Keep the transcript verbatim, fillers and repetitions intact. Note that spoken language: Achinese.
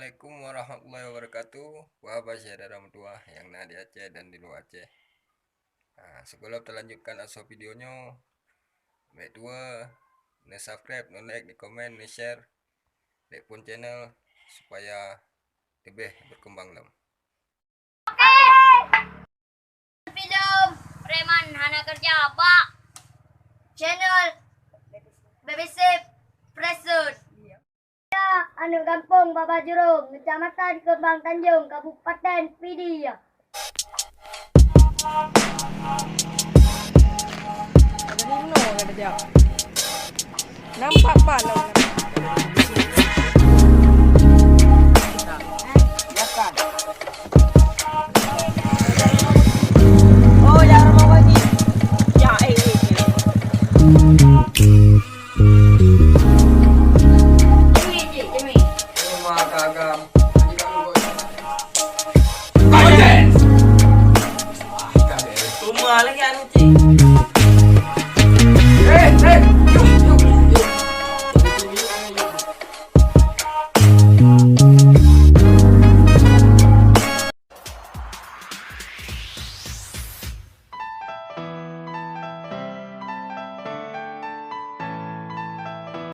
Assalamualaikum warahmatullahi wabarakatuh. Wahai syedara meutuah nyang na di Aceh dan di luwa Aceh. Ha, sigohlom talanjutkan asoe video nyoe, bék tuwoe neusubscribe, neulike, neukomen, neushare, bék phon channel supaya leubeh beukeumbang lom. Film Preman Hana Keureuja bak channel B B C Presut. Aneuk gampông Baba Jurong, Kecamatan Keumbang Tanjong, Kabupaten Pidie. Jadi meunoe ka dijak. Nampak pat lom.